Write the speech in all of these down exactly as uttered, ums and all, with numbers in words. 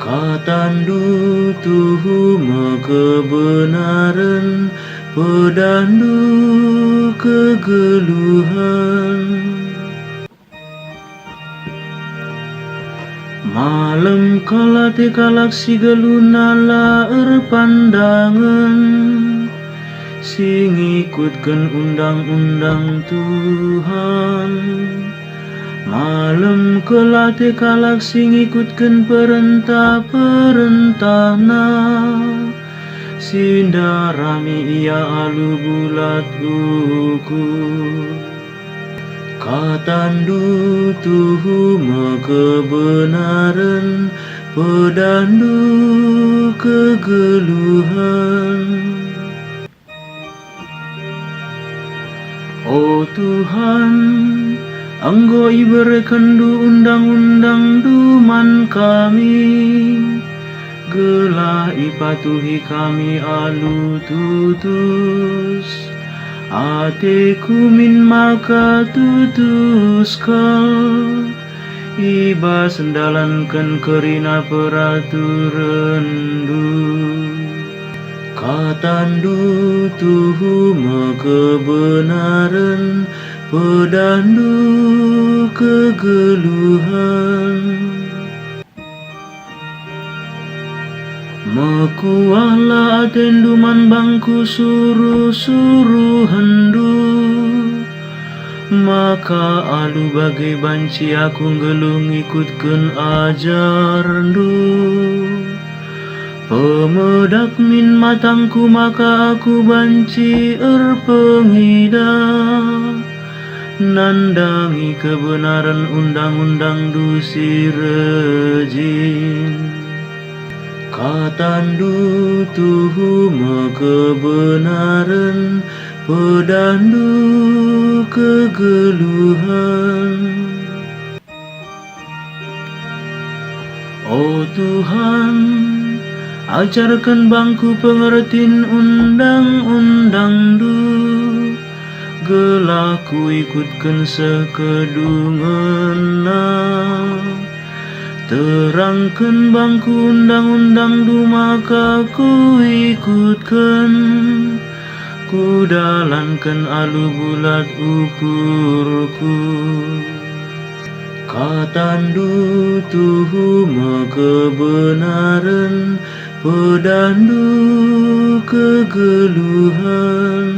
KataNdu tuhu me kebenaren, pedahndu kegeluhen. Malem kal ate kalak si geluhna la erpandangen, si ngikutken undang-undang Tuhan. Malem kal ate kalak si ngikutken perentah-perentahNa, si ndarami ia alu bulat ukur. KataNdu tuhu me kebenaren, pedahndu kegeluhen. O Tuhan, enggo iberekenNdu undang-undangNdu man kami, gelah ipatuhi kami alu tutus. Ateku min maka tutus kal i bas ndalanken kerina peraturenNdu. KataNdu tuhu me kebenaren, pedahndu kegeluhen. Mekuahlah atendu man bangku suruh-suruhenNdu, maka alu bage banci aku nggeluh ngikutken ajarNdu. Pemedak min matangku maka aku banci erpengidah, nandangi kebenaren undang-undangNdu si rejin. KataNdu tuhu me kebenaren, pedahndu kegeluhen. O Tuhan, ajarken bangku pengertin undang-undangNdu, gelah kuikutken seh kedungenna. Terangken bangku undang-undangNdu maka kuikutken, kudalanken alu bulat ukurku. KataNdu tuhu me kebenaren, pedahndu kegeluhen.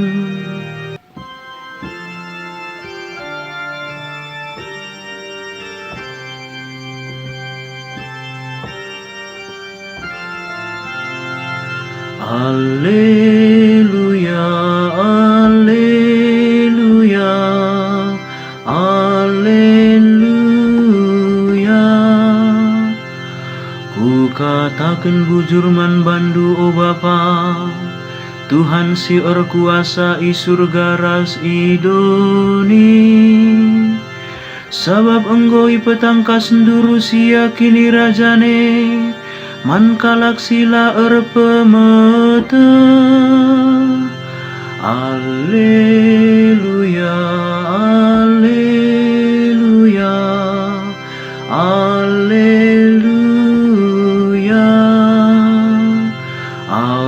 Aleluya, aleluya, aleluya. Kukataken bujur man bandu, o Bapa, Tuhan si erkuasa i Surga ras i doni. Sabap enggo ipetangkasNdu Rusia Kinirajan e man kalak si la erpemeteh. Aleluya, aleluya, aleluya,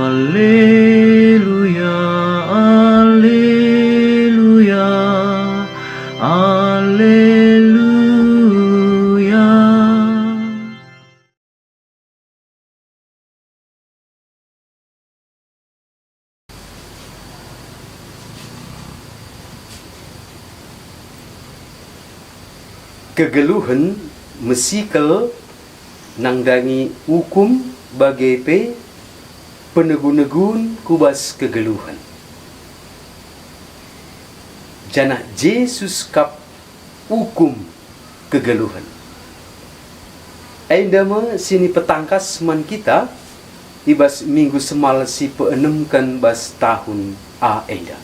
aleluya, aleluya. Aleluya. Kegeluhen mesikel nandangi ukum, bage pe penegu-negun ku bas kegeluhen. Janah Jesus kap ukum kegeluhen. Enda me si nipetangkas man kita i bas Minggu Semal si peenemken bas tahun A enda.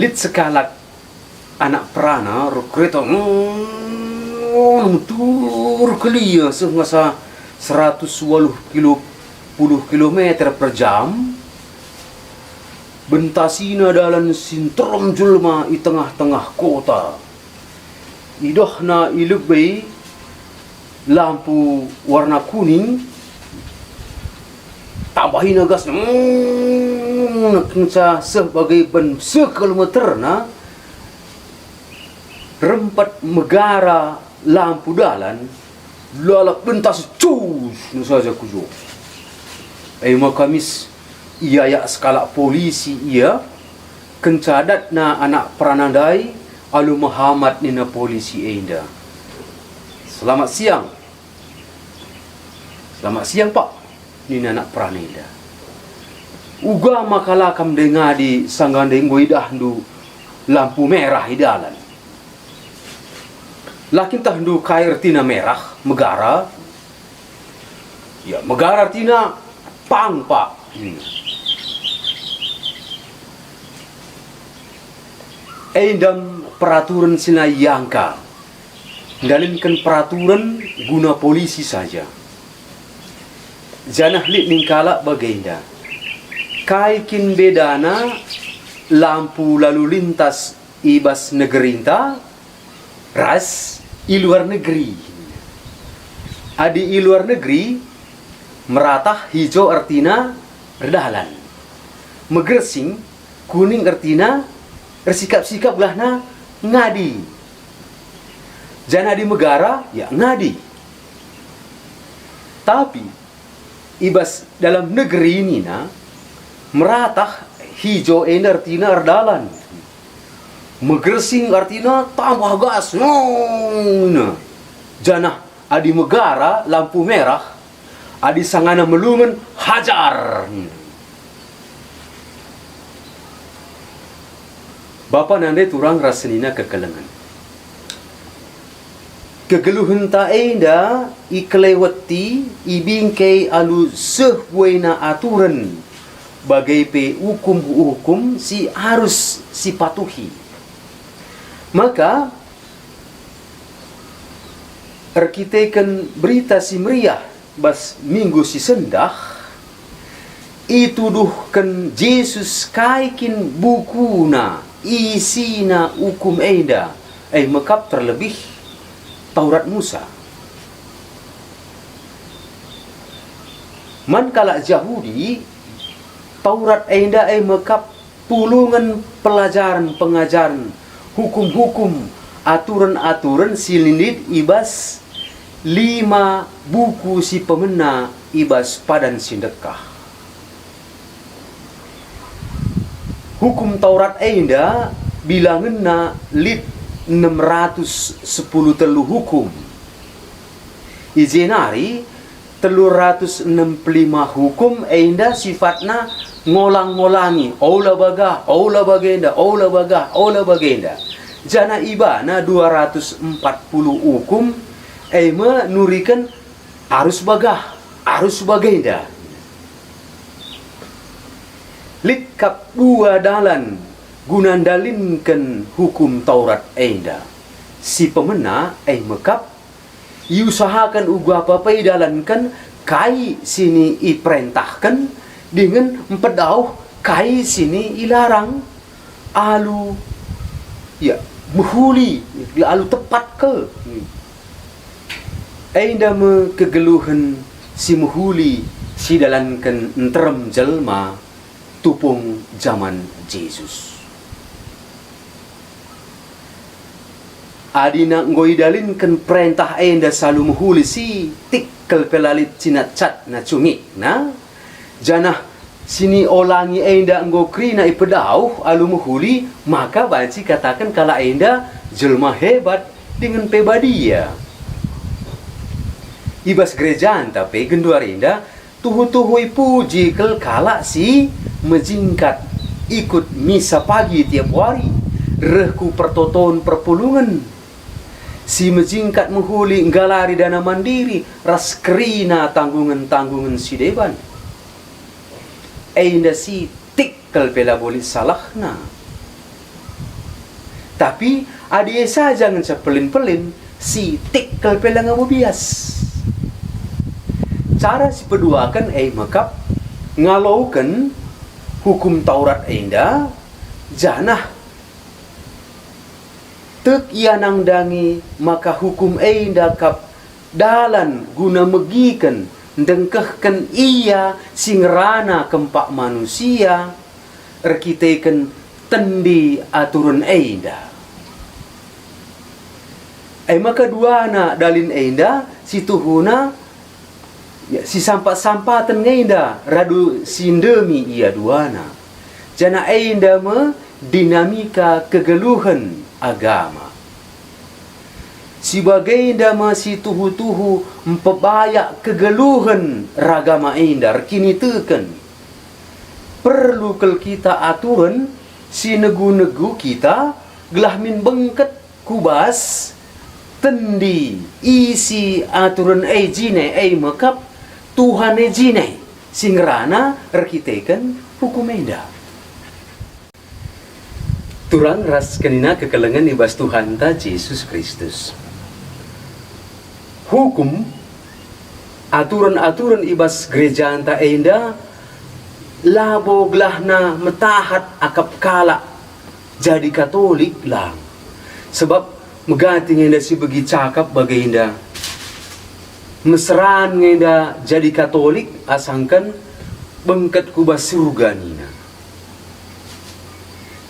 Lit sekalak anak perana erkereta, mm, metur kelia seh ngasa seratus waluh kilo, puluh kilometer per jam. Bentasina dalan si nterem jelma i tengah-tengah kota. Idahna i lebe, lampu warna kuning, tambahina gas, mm, kenca seh bage ban seh kilometerna, rempet megara lampu dalan, lalap bentas cus nge saja ku jo. E maka mis iayak sekalak polisi ia, kenca datna anak perana ndai, alu mehamat nina polisi enda. "Selamat siang." "Selamat siang, Pak," nina anak perana enda. "Uga maka la kam ndai ngadi sanga ndai enggo idahndu lampu merah i dalan? La kin tehndu kai ertina merah, megara?" "Ya, megara ertina pang, Pak." Enda peraturen si la iangka, ndalinken peraturen guna polisi saja. Janah lit nina kalak bagenda, "Kai kin bedana lampu lalu lintas i bas negerinta ras i luar negeri?" Adi i luar negeri, meratah, hijo ertina erdalan. Megersing, kuning ertina ersikap-sikap gelahna ngadi. Janah adi megara, ya ngadi. Tapi i bas dalam negeri nina, meratah, hijo enda ertina erdalan. Megersing ertina tambah gas, nina. Janah adi megara lampu merah, adi sangana melungen, hajar. Bapa nande turang ras senina kekelengen. Kegeluhenta enda ikeleweti, ibingkai alu seh buena aturen, bage pe ukum-ukum si arus sipatuhi. Maka, erkiteken Berita Si Meriah bas minggu si sendah, ituduhken Jesus kai kin bukuna isina ukum enda, e mekap terlebih Taurat Musa. Man kalak Jahudi, Taurat enda e mekap pulungen pelajaren pengajaren, hukum-hukum, aturen-aturen si lit i bas lima buku si pemena i bas Padan Si Ndekah. Hukum Taurat enda bilangenna lit enem ratus sepuluh telu hukum. I je nari telu ratus enem puluh lima hukum enda sifatna ngolang-ngolangi, ola bagah, ola bagenda, ola bagah, ola bagenda. Janah ibana dua ratus empat puluh ukum, e me nuriken arus bagah, arus bagenda. Lit kap dua dalan guna ndalinken hukum Taurat enda. Si pemena e mekap iusahaken uga pe idalanken kai si ni iperentahken dingen mpedauh kai si ni ilarang alu, ya, mehuli, alu tepat kal. Enda me kegeluhen si mehuli si idalanken nterem jelma tupung jaman Jesus. Adina enggo idalinken perentah enda si alu mehuli si tik kal pe la lit cinatcatna cungikna, janah si ni olangi enda enggo kerina ipedauh alu mehuli, maka banci ikataken kalak enda jelma hebat dingen pe badia. I bas gerejanta pe genduari enda tuhu-tuhu ipuji kal kalak si mejingkat ikut misa pagi tiap wari, reh ku pertoton perpulungen, si mejingkat mehuli nggalari dana mandiri ras kerina tanggungen-tanggungen si deban. Enda si tik kal pe labo lit salahna. Tapi adi e saja ngenca pelin-pelin, si tik kal pe langa bebias. Cara si peduaken e mekap ngaloken hukum Taurat enda, janah tek ia nandangi maka hukum enda kap dalan guna megiken, ndengkehken ia si ngerana kempak manusia erkiteken tendi aturen enda. E maka duana dalin enda si tuhuna, ya, si sampat-sampaten nge enda radu si ndemi ia duana, janah enda me dinamika kegeluhen agama. Si bagenda me si tuhu-tuhu mpebayak kegeluhen ragama enda erkiniteken. Perlu kal kita aturen si negu-negu kita gelah min bengket ku bas tendi isi aturen e jine, e mekap Tuhan e jine si ngerana erkiteken hukum enda. Turang ras senina kekelengen i bas Tuhanta Jesus Kristus. Hukum, aturen-aturen i bas gerejanta enda labo gelahna metahat akap kalak jadi Katolik lang. Sebab megati nge enda si begi cakap bagenda, meseran nge enda jadi Katolik asangken bengket ku bas surga nina.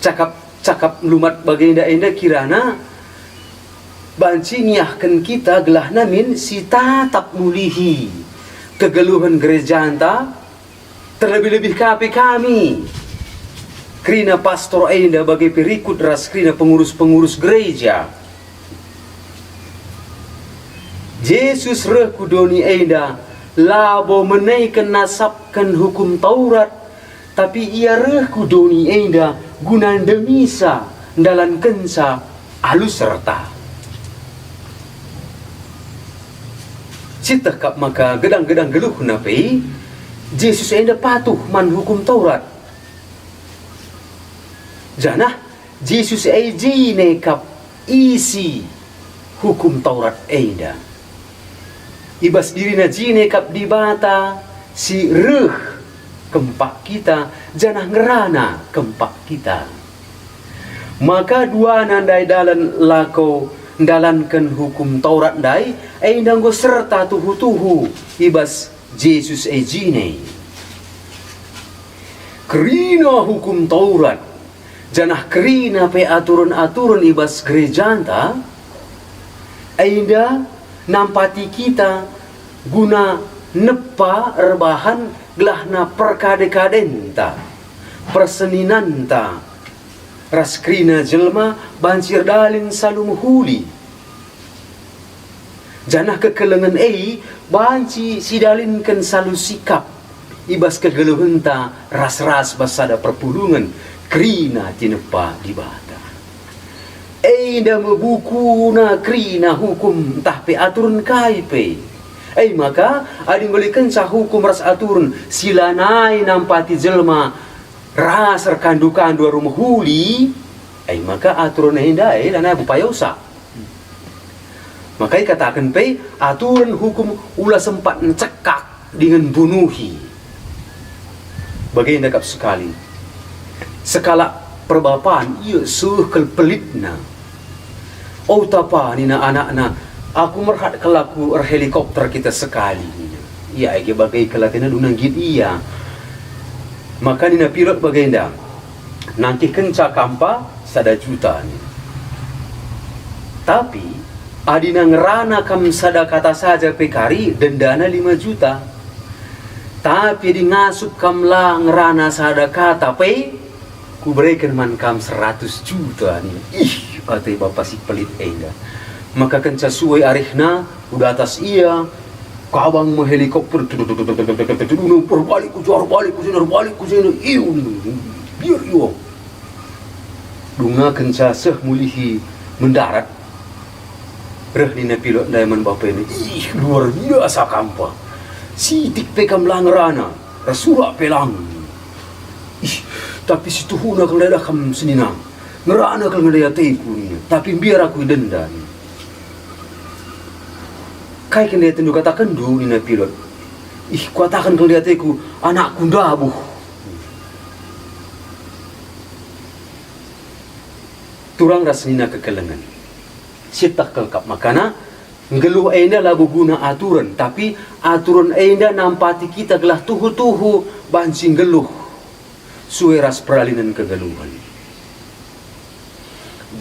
Cakap-cakap melumat bagenda enda kirana banci ngiahken kita gelahna min si tatap mulihi kegeluhen gerejanta, terlebih-lebih ka pe kami, kerina pastor enda bage pe rikut ras kerina pengurus-pengurus gereja. Jesus reh ku doni enda labo meneken nasapken hukum Taurat, tapi ia reh ku doni enda guna ndemisa ndalankenca alu serta. Sieteh kap maka gedang-gedang geluhna pe, Jesus enda patuh man hukum Taurat. Janah Jesus e jine kap isi hukum Taurat enda. I bas dirina jine kap Dibata si reh kempak kita, janah ngerana kempak kita. Maka duana ndai dalan lako ndalanken hukum Taurat ndai, enda enggo serta tuhu-tuhu i bas Jesus e jine. Kerina hukum Taurat, janah kerina pe aturen-aturen i bas gerejanta, enda nampati kita guna nepa erbahan gelahna perkade-kadenta, perseninanta, ras kerina jelma banci erdalin salu mehuli. Janah kekelengen e banci sidalinken salu sikap i bas kegeluhenta ras-ras bas sada perpulungen kerina tinepa Dibata. Enda me bukuna kerina hukum ntah pe aturen kai pe. E maka, adi ngolikenca hukum ras aturen si lanai nampati jelma ras erkandu-kandu alu mehuli, e maka aturen enda e lanai bupayosa. Maka ikataken pe aturen hukum ula sempat ncekak dingen mbunuhi. Bagenda kap sekali. Sekalak perbapan ia seh kal pelitna. "O tapa," nina anakna, "aku merhat kal aku erhelikopter kita sekali," nina. Ia age bage kal atena duna nggit ia. Maka nina pilot bagenda, "Nangkihkenca kampa sada juta," nina. "Tapi, adina ngerana kam sada kata saja pe kari, dendana lima juta. Tapi adi ngasup kam la ngerana sada kata pe, kubereken man kam seratus juta," nina. Ih, ate bapa si pelit enda. Maka kenca sue arihna, ku datas ia, kabang me helikopter, duna erbalik ku ja, erbalik ku jenda, erbalik ku jenda, iu, biar iu. Dungna kenca seh mulihi mendarat, reh nina pilot ndai man bapena, "Ih, luar biasa kampa. Sitik pe kam la ngerana, ras surak pe lang. Ih, tapi situhuna kal ndai kam senina. Ngerana kal ndai ateku," nina, "tapi mbiar aku idenda," nina. "Kai kin ndai atendu katakenndu?" nina pilot. "Ih, kuataken kal ndai ateku, anakku ndabuh." Turang ras senina kekelengen. Sieteh kal kap makana, Nggeluh enda labo guna aturen, tapi aturen enda nampati kita gelah tuhu-tuhu banci nggeluh sue ras peralinen kegeluhen.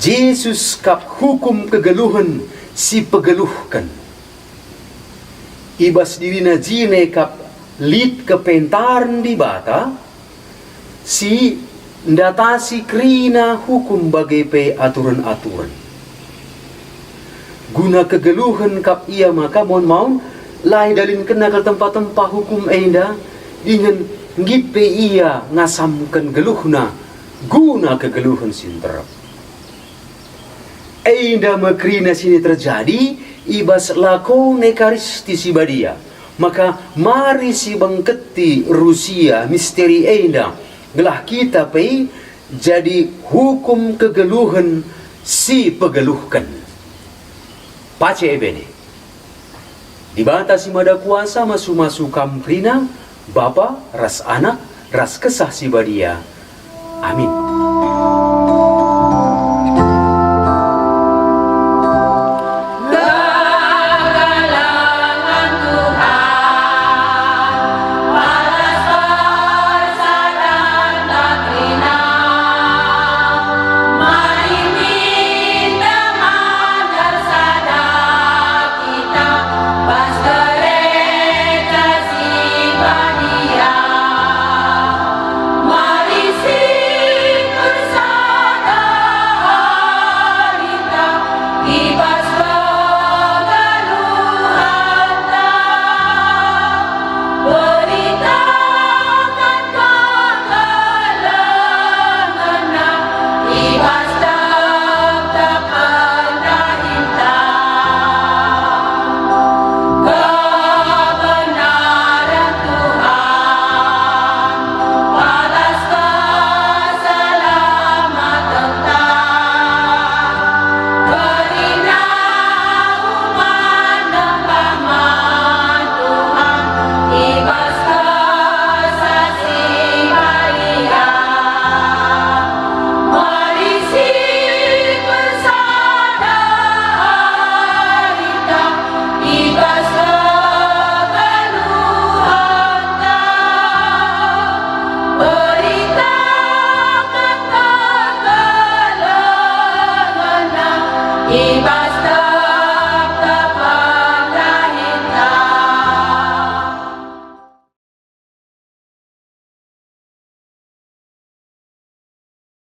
Jesus kap hukum kegeluhen si pegeluhken. I bas dirina jine kap lit kepentaren Dibata, si ndatasi kerina hukum bage pe aturen-aturen. Guna kegeluhen kap ia maka maun-maun la idalinkenna kal tempa-tempa hukum enda, dingen nggit pe ia ngasamken geluhna guna kegeluhen si nterem. Enda me kerina si terjadi i bas lakon Ekaristi si badia. Maka mari sibengketi rusia misteri enda, gelah kita pe jadi hukum kegeluhen si pegeluhken. Pace ebene. Dibata si Mada Kuasa masu-masu kam kerina, Bapa ras Anak ras Kesah Si Badia. Amin.